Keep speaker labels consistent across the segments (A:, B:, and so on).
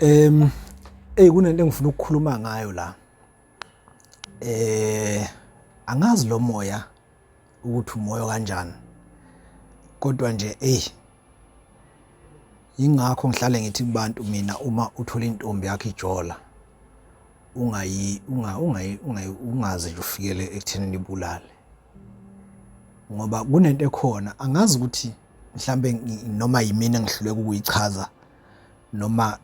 A: Ey kunento engifuna ukukhuluma ngayo la. Angazi lo moya ukuthi umoya kanjani. Kodwa nje ey yingakho ngihlale ngithi kubantu mina uma uthola intombi yakho ijola ungayi unga ungayi ungaze nje ufikele ekuthenini ibulale. Ngoba kunento ekhona angazi ukuthi mhlambe noma yimina engihluleka ukuyichaza noma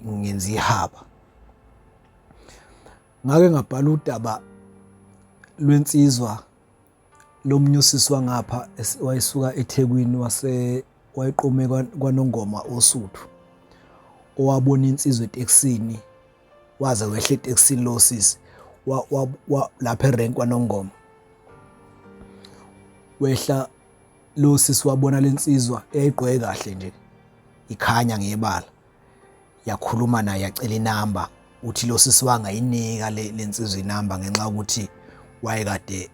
A: ngenza ihaba. Ngake ngabhala udaba lwensizwa lomunye usisi wangapha wayesuka eThekwini wase wayeqome kwaNongoma oSuthu owabona insizwa etekisini waze wehla etekisini lo sisi lapha erenki kwaNongoma wehla lo sisi wabona lensizwa eyayigqoke kahle nje ikhanya ngebala yakhuluma naye yacela inamba uthi lo sisi wangayinika le lensizwa inamba ngenxa yokuthi wayekade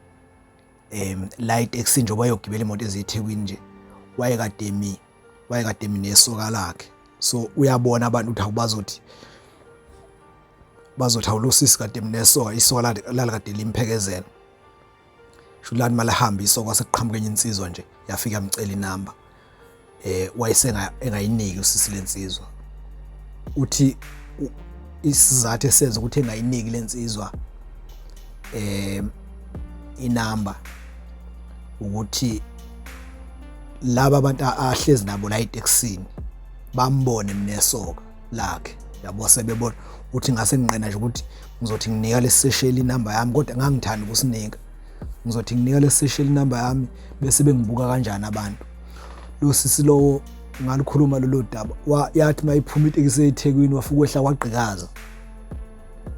A: la etekisini njengoba yogibela imoto eziyeThekwini nje wayekade mi wayekade mi nesoka lakhe so uyabona abantu ukuthi awubazothi bazothi awulo sisi kade mnesoka isoka lalikade limphekezela Shulani malahamba isoka sekuqhamuka enye insizwa nje yafika yamcela inamba wayesenga engayiniki usisi lensizwa uthi isizathu esenza ukuthi engayiniki lensizwa inamba ukuthi laba abantu ahlezi nabo la etekisini bambone mnesoka lakhe yabo sebebona uthi ngase nginqena nje ukuthi ngizothi nginika lesisheli inamba yami kodwa ngangithanda ukusinika ngizothi nginika lesisheli inamba yami bese bengibuka kanjani abantu lo sisi lowo ngalukhuluma lolo daba yathi mayiphuma itekisi eThekwini wafika wehla kwagqikaza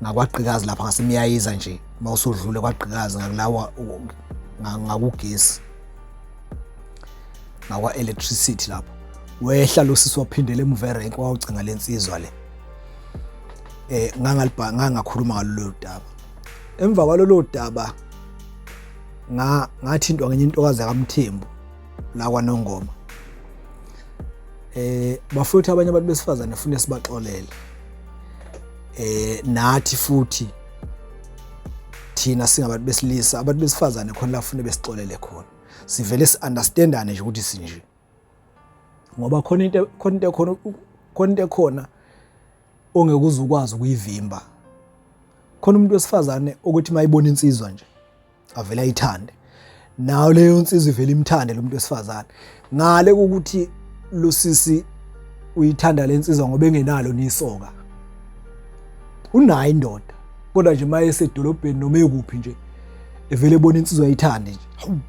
A: ngakwagqikaza lapha ngasemyayiza nje mawusudlule kwagqikaza ngakulawa ngakugesi ngakwa-electricity lapho wehla lo sisi waphindela emuva erenki wawucinga le nsizwa le ngangalibha ngangakhuluma ngalolu daba emva kwalolu daba nga ngathintwa ngenye intokazi yakamthembu la kwaNongoma bafowethu abanye abantu besifazane fune sibaxolele nathi futhi thina singabantu besilisa abantu besifazane khona la fune besixolele khona sivele si-understandane nje ukuthi sinje ngoba khona into khona into ekhona khona into ekhona ongeke uze ukwazi ukuyivimba khona umuntu wesifazane ukuthi mayibona insizwa nje avele ayithande nayo leyo nsizwa ivele imthande lo muntu wesifazane ngale kokuthi losisi uyithanda lensizwa ngoba engenalo nisoka unayo indoda kodwa nje maye esedolobheni noma ekuphi nje evele ebona insizwa ayithande nje hawu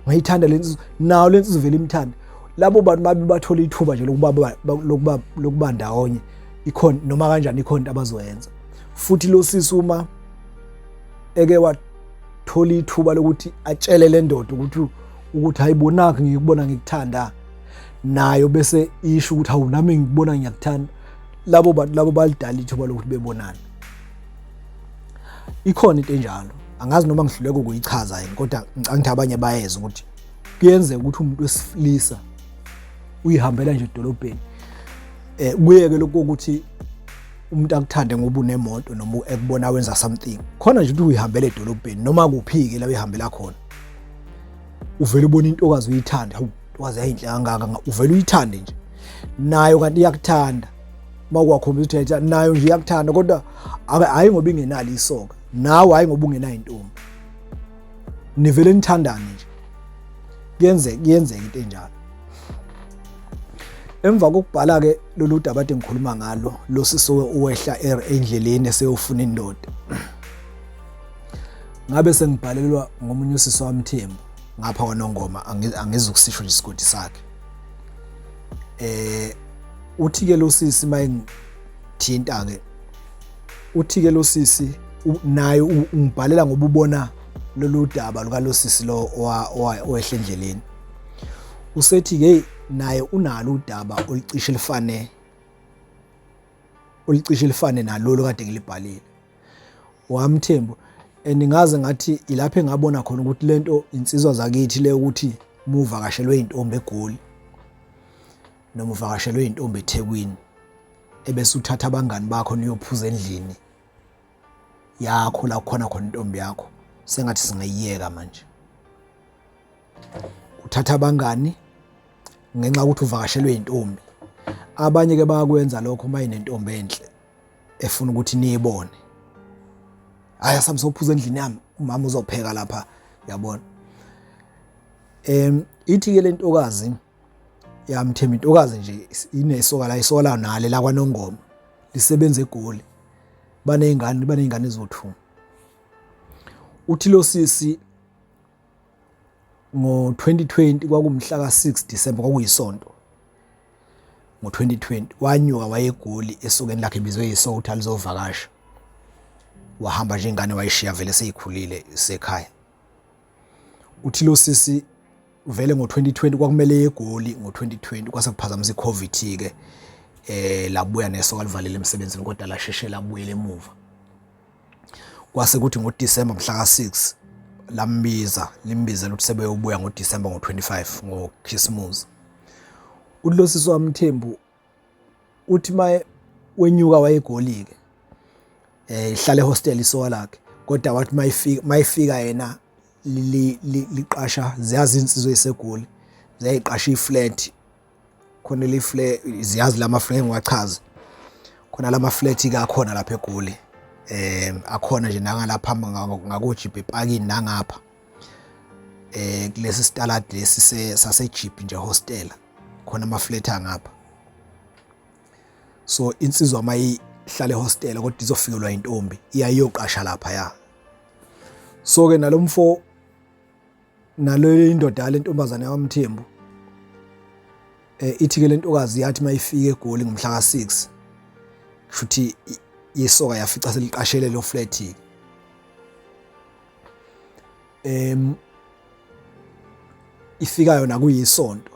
A: ngayithanda lensizwa nayo lensizwa vele imthande labo bantu babe bathola ithuba nje lokuba lokuba lokuba ndawonye ikhona noma kanjani ikhona into abazoyenza futhi lo sisi uma eke wathola ithuba lokuthi atshele le ndoda ukuthi ukuthi hayibonakho ngikubona ngikuthanda nayo bese isho ukuthi hawu nami ngikubona ngiyakuthanda labo bantu labo balidala ithuba lokuthi bebonane ikhona into enjalo angazi noma ngihluleka ukuyichaza yini kodwa ngicabanga ukuthi abanye bayeza ukuthi kuyenzeka ukuthi umuntu wesilisa uyihambela nje edolobheni kuyeke lokho ukuthi umuntu akuthande ngoba unemoto noma ekubona wenza something khona nje ukuthi uyihambela edolobheni noma kuphi-ke la uyihambela khona uvele ubona intokazi uyithande hawu intokazi yayinhle kangaka uvele uyithande nje nayo kanti iyakuthanda uma kwakhombisa ukuthi uyayithanda nayo nje iyakuthanda kodwa hhayi ngoba ingenalo isoka nawe hhayi ngoba ungenayo intombi nivele nithandane nje kuyenzeka kuyenzeka into enjalo emva kokubhala ke lolu daba ade ngikhuluma ngalo lo sisi owehla endleleni eseyofuna indoda ngabe sengibhalelwa ngomunye usisi wamthembu ngapha kwaNongoma angizukusisho nje isigodi sakhe uthi ke lo sisi mayengithinta ke uthi ke lo sisi naye ungibhalela ngoba ubona lolu daba lukalosisi lo owehla endleleni usethi ke naye unalo udaba olucishe lifane olucishe lifane nalolu kade ngilibhalile wamthembu and ngaze ngathi ilapho engabona khona ukuthi lento insizwa zakithi le ukuthi muvakashelwe intombi eGoli noma uvakashelwe intombi eThekwini Ebese uthatha abangani bakho niyophuza endlini yakho la kukhona khona intombi yakho, sengathi singayiyeka manje. Uthatha abangani ngenxa yokuthi uvakashelwe intombi. Abanye ke bayakwenza lokho uma inentombi enhle efuna ukuthi niyibone. Hayi, asambe sophuza endlini yami, umama uzopheka lapha, yabona. Ithi ke lentokazi yamthemba, intokazi nje inesoka la, isoka layo nale la kwaNongoma, lisebenza eGoli, baney'ngane eziwu-2. Uthi lo sisi ngo-2020, kwakumhla ka-6 December, kwakuyisonto, ngo-2020 wanyuka waye eGoli esokeni lakhe, ebizwe yisoka ukuthi alizovakasha. Wahamba nje, ingane wayishiya vele seyikhulile isekhaya. Uthi lo sisi vele ngo-2020 kwakumele eGoli, ngo-2020 kwase kuphazamisa i-COVID ke, labuya nesoka livalele emsebenzini, kodwa lasheshe labuyela emuva. Kwase kuthi ngoDisemba mhla ka-6 lambiza, limbizela ukuthi sebeyobuya ngoDisemba ngo-25 ngoKhisimusi. Uthi lo sisi waMthembu uthi maye wenyuka wayeGoli-ke, ihlala ehostel isoka lakhe, kodwa wathi mayifika yena liqasha, ziyazi insizwa eseGoli ziyayiqasha iflat khona, le flat, ziyazi lama flat ngiwachaze khona, lama flat ke akhona lapha eGoli, akhona nje nangalapha ngakoJeep epakini, nangapha kulesi stalad lesi sase Jeep nje hostel, khona ama flat angapha. So insizwa mayihlala ehostel kodwa izofikelwa intombi, iyayoqasha lapha ya. So ke nalomfo, nalo indoda yale ntombazane yaMthembu, ithi ke lentokazi yathi mayifika eGoli ngomhla ka6, kushuthi isoka yafica seliqashele lo flat. Ifika yona kuyisonto,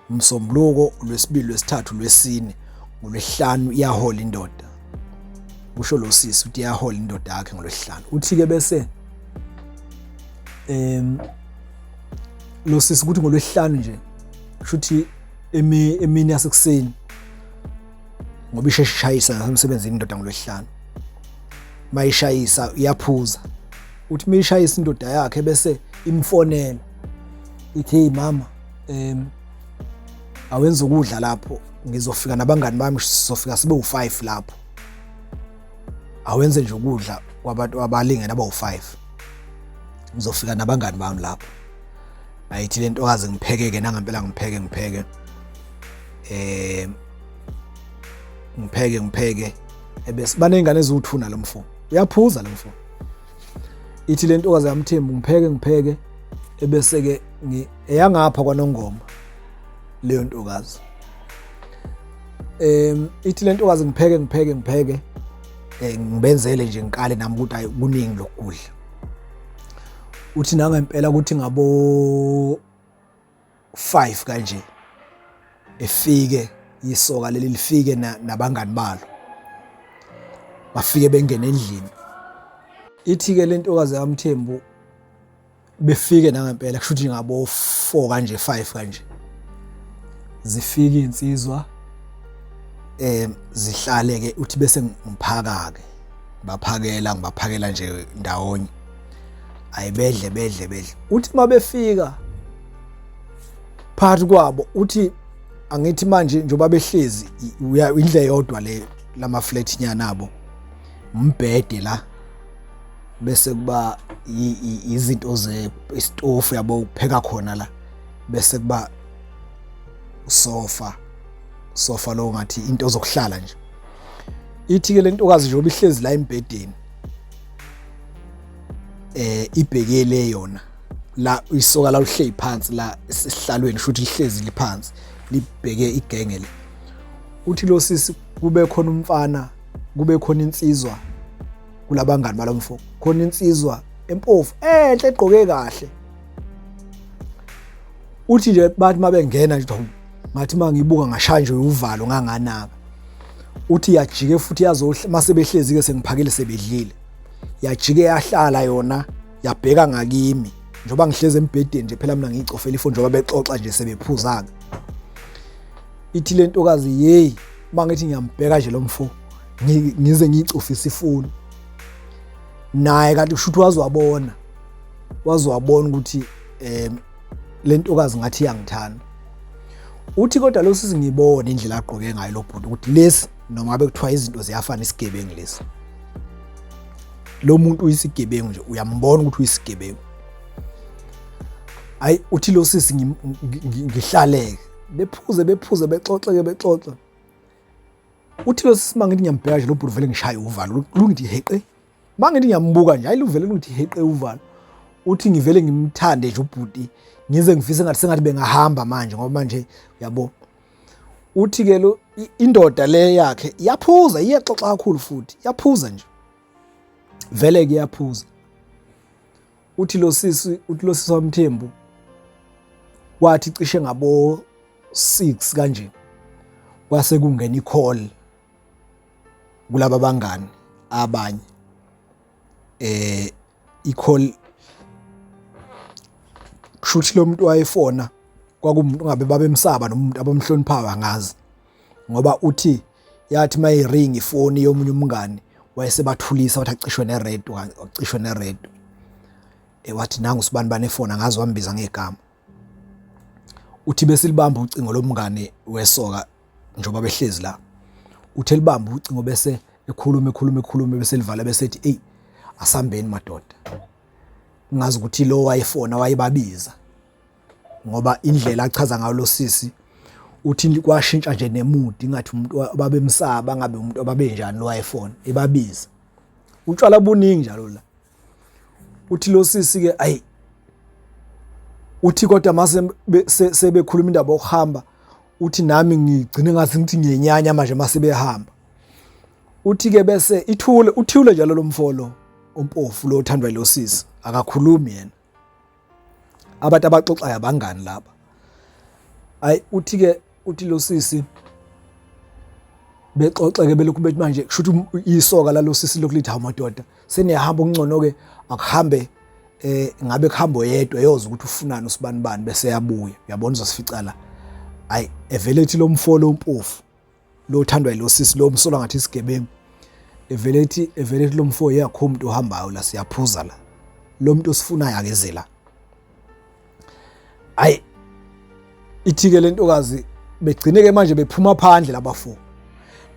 A: umsombuluko, lwesibili, lwesithathu, lwesine, ngolwesihlanu iyahola indoda. Kusho lo sisi uthi iyahola indoda yakhe ngolwesihlanu. Uthi ke bese lo sisi ukuthi ngolwesihlanu nje, kusho ukuthi emini yasekuseni, ngoba isheshe ishayisa ngasemsebenzini indoda ngolwesihlanu, mayishayisa iyaphuza. Uthi mayishayisa indoda yakhe bese imfonela, ithi, "Hey mama, awenza ukudla lapho, ngizofika nabangani bami, sizofika sibe u5 lapho, awenze nje ukudla kwabantu abalingene abawu5, ngizofika nabangani bami lapho." Ayithi le ntokazi, "Ngiphekeke nangempela, ngipheke ngipheke ngipheke ngipheke." Ebese baney'ngane eziwu-2 nalo mfo, uyaphuza lo mfo. Ithi le ntokazi yaMthembu, "Ngipheke ngipheke," ebese ke eyangapha kwaNongoma leyo ntokazi. Ithi le ntokazi, "Ngipheke ngipheke ngipheke, ngibenzele nje, ngikale nami ukuthi ayi, kuningi lokudla." Uthi nangempela ukuthi ngabo 5 kanje efike isoka leli, lifike nabangani balo, bafike bengena endlini. Ithi ke le ntokazi yaMthembu befike nangempela, kusho ukuthi ngabo 4 kanje, 5 kanje, zifike insizwa, zihlale ke. Uthi bese ngiphaka ke, baphakela, ngibaphakela nje ndawonye, ayibedle bedle bedle. Uthi mabefika phakathi kwabo, uthi angithi manje njengoba behlezi, indle yodwa le lama flat nyana abo, umbhede la, bese kuba izinto ze isitofu yabo, ukupheka khona la, bese kuba sofa, sofa lo ngathi into zokuhlala nje. Ithi ke lentokazi njengoba ihlezi la embhedeni, ibhekele yona la, isoka la uhlezi phansi la esihlalweni, shuthi lihlezi liphansi libheke igenge le. Uthi lo sisi kube khona umfana, kube khona insizwa kulabangani balomfo, khona insizwa empofu enhle egqoke kahle. Uthi nje bathi mabengena nje, ngathi mangibuka ngashaya nje uvalo, nganganaka. Uthi yajike futhi yazohla mase behlezi ke, sengiphakile, sebedlile, yajike yahlala yona, yabheka ngakimi njengoba ngihlezi embhedeni nje phela mina, ngiyicofela ifoni njengoba bexoxa nje sebephuza-ke. Ithi le ntokazi, "Yeyi, Mangithi ngiyambheka nje lo mfo, ngize ngiyicofise ifoni. Naye kanti kusho ukuthi waze wabona, waze wabona ukuthi le ntokazi ngathi iyangithanda. Uthi kodwa lo sisi ngibone indlela agqoke ngayo lo bhuti ukuthi lesi noma ngabe kuthiwa izinto ziyafana, isigebengu lesi. Lo muntu uyisigebengu nje, uyambona ukuthi uyisigebengu. Hayi, uthi lo sisi ngihlaleke, bephuze bephuze, bexoxeke bexoxe. Uthi lo sisi mangithi ngiyambheka nje lo bhuti, vele ngishaye uvalo, lungithi heqe. Mangithi ngiyambuka nje, hayi, luvele lungithi heqe uvalo. Uthi ngivele ngimthande nje ubhuti, ngize ngifise ngathi sengathi bengahamba manje, ngoba manje uyabo. Uthi ke lo indoda le yakhe iyaphuza, iyaxoxa kakhulu futhi iyaphuza nje, vele ke iyaphuza. Uthi lo sisi, uthi lo sisi waMthembu wathi cishe ngabo 6 kanje kwase kungena i-call kulaba bangani abanye, i-call kushuthi lo muntu wayefona kwakumuntu ngabe babemsaba noma umuntu abamhloniphayo, angazi, ngoba uthi yathi mayiring ifoni yomunye umngani wayesebathulisa, wathi acishwe neredio, acishwe neredio. Wathi nangu sibani bani efoni, angazi wambiza ngegama. Uthi besilibamba ucingo lomngane wesoka njengoba behlezi la. Uthe libamba ucingo bese ekhuluma ekhuluma ekhuluma, bese livala, bese ethi, "Ey, asambeni madoda." Ngazi ukuthi lo wayefona wayebabiza, ngoba indlela achaza ngayo lo sisi, uthi kwashintsha nje ne-mood, ingathi umuntu ababemsaba, ngabe umuntu ababenjani lo wayefona ebabiza. Utshwala buningi njalo la. Uthi lo sisi ke, ayi, uthi kodwa mase sebekhuluma indaba yokuhamba, uthi nami ngigcine ngathi ngithi ngiyenyanya manje mase behamba. Uthi ke bese ithule, uthule njalo lo mfolo ompofu lo othandwa lo sisi, akakhulumi yena. Abantu abaxoxayo abangani laba. Ayi, uthi ke, uthi lo sisi bexoxeke belokhu bethi manje kusho ukuthi isoka lalo sisi lokhu lithi, "Hawu madoda, seniyahamba, okungcono ke akuhambe ngabe kuhamba yedwa yoza ukuthi ufunani usibani bani, bese yabuya, uyabona, uzosifica la." Ayi, evele ethi lo mfolo ompofu lo othandwa yilo sisi lo msola ngathi isigebengu, evele ethi lo mfo, "Yakho umuntu ohambayo la, siyaphuza la, lo muntu osifunayo akeze la." Ayi, ithi-ke le ntokazi begcine-ke manje bephuma phandle labafo,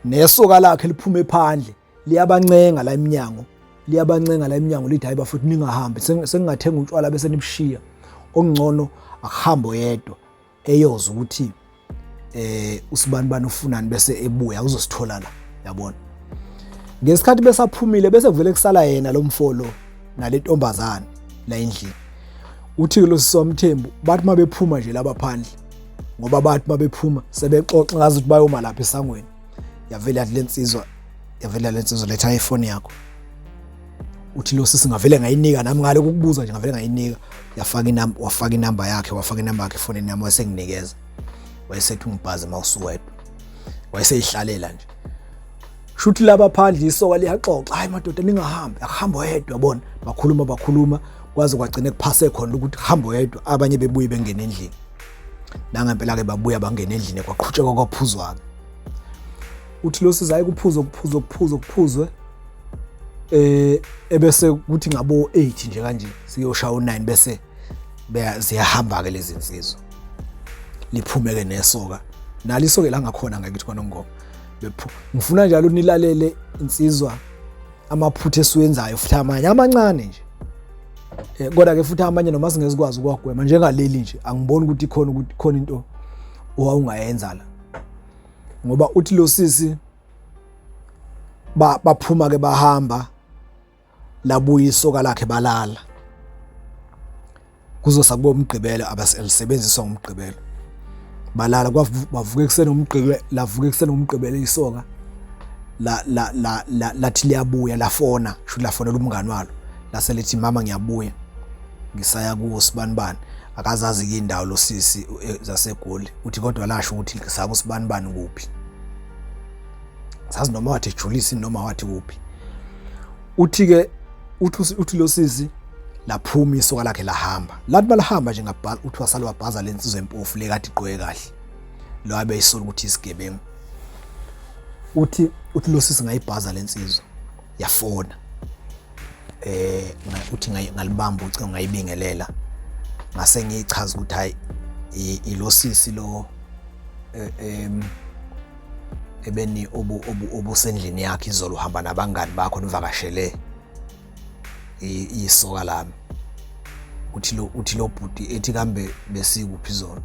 A: nesoka lakhe liphume phandle, liyabancenga la eminyango, liyabancenga la eminyango, lithi, "Hayi bafuthi, ningahambi, sengingathenga utshwala bese nibushiya, okungcono akuhambe oyedwa eyoza ukuthi usibani bani ufunani, bese ebuya uzosithola la, yabona." Ngesikhathi besaphumile bese kuvele kusala yena lo mfolo nale ntombazane la endlini. Uthi lo sisomthembu bathi mabephuma nje laba phandle, ngoba bathi mabephuma sebexoxa ngazi ukuthi bayoma lapha esangweni, yavele yathi lensizwa, yavele lensizwa, "Letha ifoni yakho." Uthi lo sisi ngavele ngayinika nami ngale ukukubuza nje, ngavele ngayinika, yafaka inamba, wafaka inamba yakhe, wafaka inamba yakhe efonini yami, wasenginikeza, wayesethi, "Ungibhaze mawusuwedwa." Wayeseyihlalela nje. Shuthi laba phandle isoka liyaxoxa, "Hayi madoda, ningahambi, akuhamba oyedwa," yabona. Bakhuluma bakhuluma kwaze kwagcine kuphase khona ukuthi kuhamba oyedwa, abanye bebuye bengena endlini. Nangempela ke babuya bangena endlini, kwaqhutshekwa kwaphuzwa-ke. Uthi lo sizayi kuphuzwe kuphuzwe kuphuzwe kuphuzwe, ebese kuthi ngabo 8 nje kanje siyoshaya u9, bese ziyahamba ke lezi insizwa, liphume ke nesoka nalisoke la ngakhona ngakithi kwaNongoma. Ngifuna njalo nilalele insizwa, amaphutha esiwenzayo futhi amanye amancane nje, kodwa ke futhi amanye noma singezikwazi ukuwagwema njengaleli nje, angiboni ukuthi ikhona ukuthi khona into owawungayenza la, ngoba uthi lo sisi baphuma ke bahamba, labuya isoka lakhe, balala kuzosa kuba umgqibelo, abaselisebenziswa ngumgqibelo, balala bavuka ekuseni umgqibelo, lavuka ekuseni umgqibelo isoka la la la lathi liyabuya, lafona, sho lafonela umngani walo, lase lithi, "Mama, ngiyabuya, ngisaya kuwo sibani bani." Akazazi ke indawo lo sisi zaseGoli, uthi kodwa lasho ukuthi ngisaya kusibani bani kuphi, sazi noma wathi Julisi noma wathi kuphi. Uthi ke uthi lo sisi laphuma isoka lakhe lahamba, lathi balahamba nje ngabhala, uthi wasala wabhaza lensizwa empofu le kade igqoke kahle, lo abe isola ukuthi isigebengu. Uthi uthi lo sisi ngayibhaza lensizwa yafona eh uthi ngalibamba ucingo ngayibingelela ngase ngiyichaza ukuthi hayi ilosisi lo eh, em ebeni obu obusendlini yakhe izolo uhamba nabangani bakho nivakashele isoka lami. Uthi lo uthi lo bhuti ethi kambe besikuphi izolo,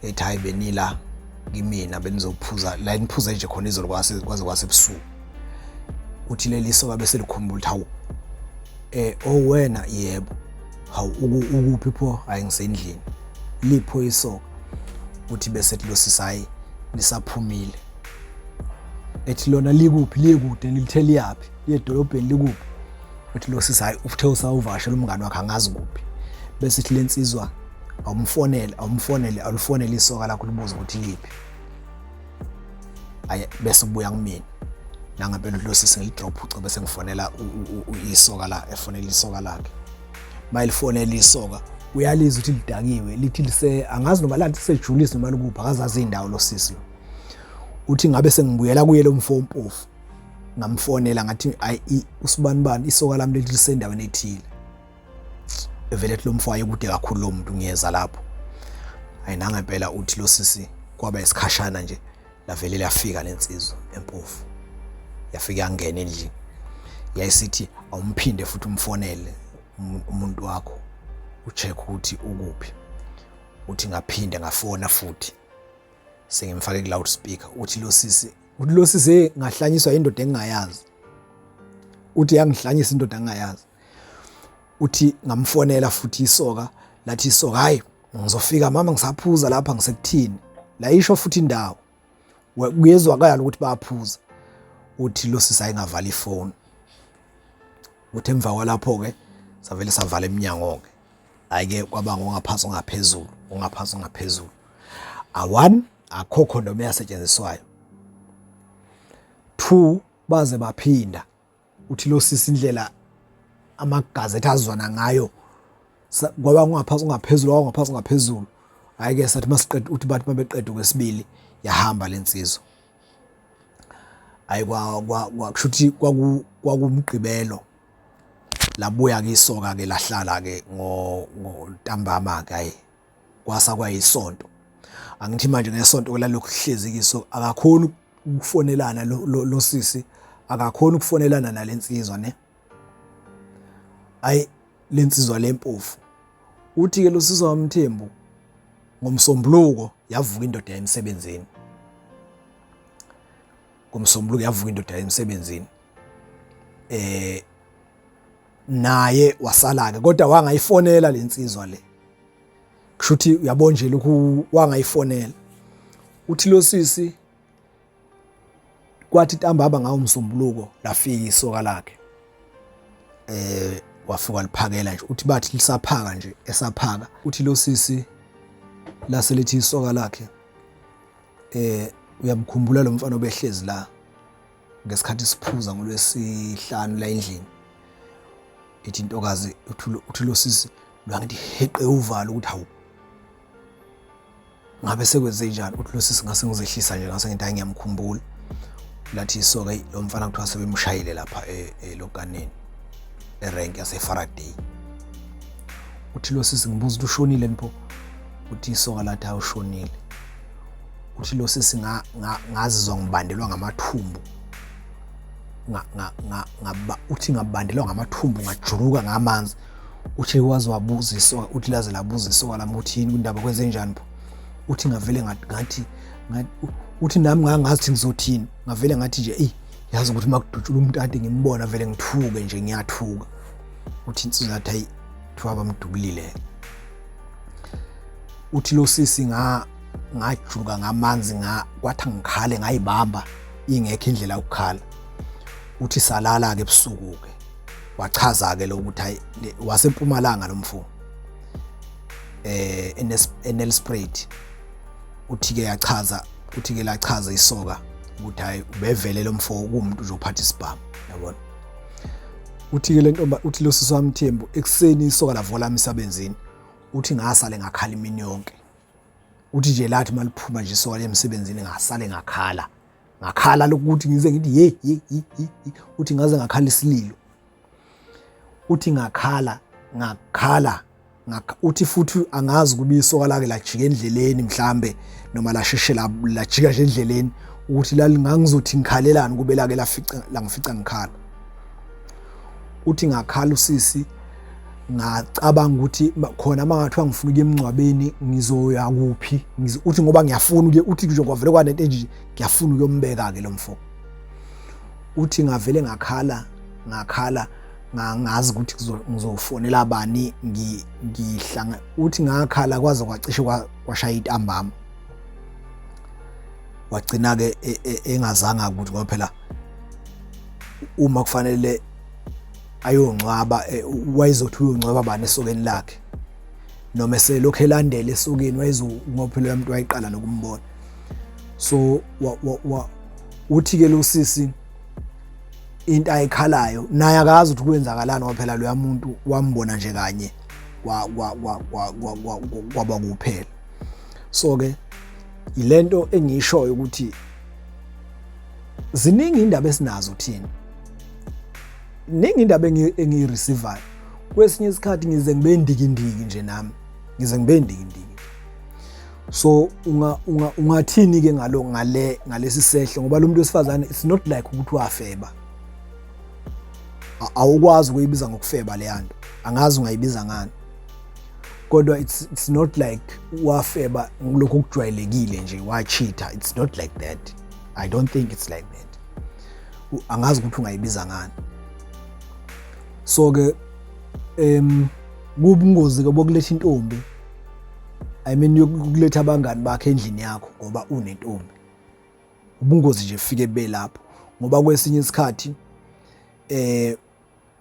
A: ethi hayi benila kimina benizophuza la niphuze nje khona izolo kwase kwaze kwasebusuku. Uthi leli soka bese likhumbula ukuthi hawu eh oh wena yebo hawu ukuphi pho, hayi ngisendlini. Lipho isoka? Uthi bese ethi lo sisi hayi lisaphumile. Ethi lona likuphi, liye kude lilithe liyaphi, liye edolobheni likuphi? Uthi lo sisi hayi uthe usawuvakashela umngane wakhe angazi kuphi. Bese ithi lensizwa awumfonele awumfonele alufonele isoka lakho libuze ukuthi liphi. Aye bese ubuya kumina nangempela lo sisi ngilidrop ucingo bese ngifonela isoka la efonela isoka lakhe. Mayilifonela isoka uyalizwa ukuthi lidakiwe lithi lise angazi noma lathi sejulisi noma likuphi akazazi indawo lo sisi lo. Uthi ngabe sengibuyela kuye lo mfo ompofu ngamfonela ngathi ayi usibanibani isoka lami leli lisendaweni ethile. Evele ethi lo mfo ayekude kakhulu lo muntu ngiyeza lapho. Hayi nangempela uthi lo sisi kwaba isikhashana nje lavele lafika lensizwa empofu yafika yangena endlini yayisithi awumphinde futhi umfonele umuntu wakho ucheck ukuthi ukuphi. Uthi ngaphinde ngafona futhi sengimfake ku loudspeaker. Uthi lo sisi uthi lo sisi ngahlanyiswa indoda engingayazi. Uthi yangihlanyisa indoda engingayazi. Uthi ngamfonela futhi isoka lathi isoka hayi ngizofika mama ngisaphuza lapha ngisekuthini la isho futhi indawo kuyezwakala ukuthi bayaphuza. Uthi lo sisi ayingavala ifoni. Uthi emva kwalapho ke savele savala eminyango ke ayike kwaba ngongaphansi ongaphezulu ongaphansi ongaphezulu a1 akho condom eyasetshenziswayo 2 baze baphinda. Uthi lo sisi indlela amagazi ethi azwana ngayo kwaba ungaphansi ungaphezulu wangaphansi ungaphezulu hayi ke sathi masiqeda uthi bathi mabeqeda kwesibili yahamba lensizwa. Hayi kwa kwa kushuthi kwaku kwakumgqibelo labuya ke isoka ke lahlala ke ngo ngontambama ke hayi kwasa kwayisonto. Angithi manje ngesonto ke lalokhu hlezi kiso akakhoni ukufonelana lo sisi akakhoni ukufonelana nalensizwa ne. Ayi lensizwa lempofu. Uthi ke lo sisi waMthembu ngomsombuluko yavuka indoda emsebenzini. Ngomsombuluko yavuka indoda emsebenzini. Naye wasala ke kodwa wangayifonela lensizwa le. Kushuthi uyabona nje lokhu wangayifonela. Uthi lo sisi kwathi ntambama ngawo umsombuluko lafika isoka lakhe. Wafika liphakela nje uthi bathi lisaphaka nje esaphaka. Uthi lo sisi lase lithi isoka lakhe uyamkhumbula lo mfana obehlezi la ngesikhathi siphuza ngolwesihlanu la endlini. Ithi intokazi uthi lo sisi lwangithi heqe uvalo ukuthi hawu ngabe sekwenze njani. Uthi lo sisi ngase ngizehlisa nje ngase ngithi hayi ngiyamkhumbula. Lathi isoka lo mfana kuthiwa sebemshayile lapha elokaneni erank yase Faraday. Uthi lo sisi ngibuza ukuthi ushonile nipho. Uthi isoka lathi awushonile. Uthi lo sisi ngazizwa ngibandelwa ngamathumbu. Uthi ngabandelwa ngamathumbu ngajuluka ngamanzi. Uthi waze wabuza isoka, uthi laze labuza isoka lami ukuthi yini indaba kwenze njani pho. Uthi ngavele ngathi uthi nami ngangazi ngizothini, ngavele ngathi nje eyi yazi ukuthi makudutshula umuntu ade ngimbona vele ngithuke nje ngiyathuka. Uthi insizwa yathi hayi kuthiwa bamdubulile. Uthi lo sisi ngajuka ngamanzi kwathi ngikhale ngayibamba ingekho indlela yokukhala. Uthi salala ke ebusuku ke. Wachaza ke lo ukuthi hayi wasempumalanga lo mfo eNelspruit. Uthi ke yachaza, uthi ke lachaza isoka ukuthi hayi ubevele lo mfo kuwumuntu nje ophatha isibhamu yabona. Uthi ke lentomba uthi lo sisi waMthembu ekuseni isoka lavola emsebenzini. Uthi ngasale ngakhala imini yonke. Uthi nje lathi maliphuma nje isoka lemsebenzini ngasale ngakhala. Ngakhala lokuthi ngize ngithi ye ye ye, uthi ngaze ngakhala isililo. Uthi ngakhala ngakhala, uthi futhi angazi ukuba isoka lake lajika endleleni mhlambe noma lasheshe lajika nje endleleni, ukuthi lalingangizothi ngikhalelani kube lake lafica langifica ngikhala. Uthi ngakhala usisi, ngacabanga ukuthi khona uma ngathiwa ngifuna ukuya emngcwabeni ngizoya kuphi. Uthi ngoba ngiyafuna ukuya, uthi nje kwavele kwanento enje, ngiyafuna ukuyombeka-ke lo mfo. Uthi ngavele ngakhala ngakhala, ngazi ukuthi ngizofonela bani, ngihlanga. Uthi ngakhala kwaze kwacishe kwashaya intambama. Wagcina-ke engazanga ukuthi, ngoba phela uma kufanele ayongcwaba, wayezothi uyongcwaba bani esokeni lakhe, noma eselokhu elandela esokeni, wayezo, phela umuntu wayeqala nokumbona. So uthi-ke lo sisi into ayikhalayo naye akazi ukuthi kwenzakalani, ngoba phela loya muntu wambona nje kanye kwaba kuphela. So-ke ilento engiyishoyo ukuthi ziningi indaba esinazo thina, ningi indaba engiyireceivayo. Kwesinye isikhathi ngize ngibe ndikindiki nje nami, ngize ngibe ndikindiki. So ungathini ke ngalo ngale ngalesi sehlo? Ngoba lo muntu wesifazane, it's not like ukuthi wafeba. Awukwazi ukuyibiza ngokufeba le nto, angazi ungayibiza ngani, kodwa it's not like wafeba lokhu okujwayelekile nje, wachitha. It's not like that, I don't think it's like that. Angazi ukuthi ungayibiza ngani. So ke kubungozi ke bokuletha intombi, I mean, yokuletha abangani bakhe endlini yakho ngoba unentombi. Ubungozi nje fike belapho, ngoba kwesinye isikhathi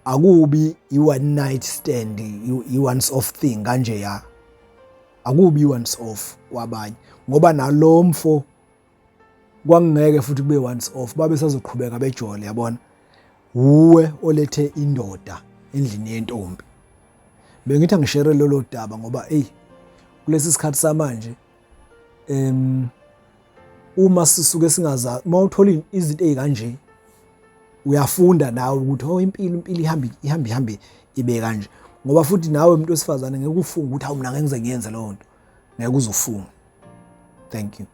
A: akubi i-one night stand, i-once off thing kanje ya, akubi i-once off kwabanye, ngoba nalo mfo kwangeke futhi kube once off, babe sazoqhubeka bejole, yabona. Uwe olethe indoda endlini yentombi. Bengithi angishere lolo daba ngoba ey, kulesi sikhathi samanje uma sisuke singaza, uma uthola izinto ezikanje uyafunda nawe ukuthi oh, impilo ihambe ihambe ihambe ibe kanje, ngoba futhi nawe umuntu wesifazane ngeke ufunge ukuthi hawu, mina ngeke ngize ngiyenze leyo nto, ngeke uzufunge. Thank you.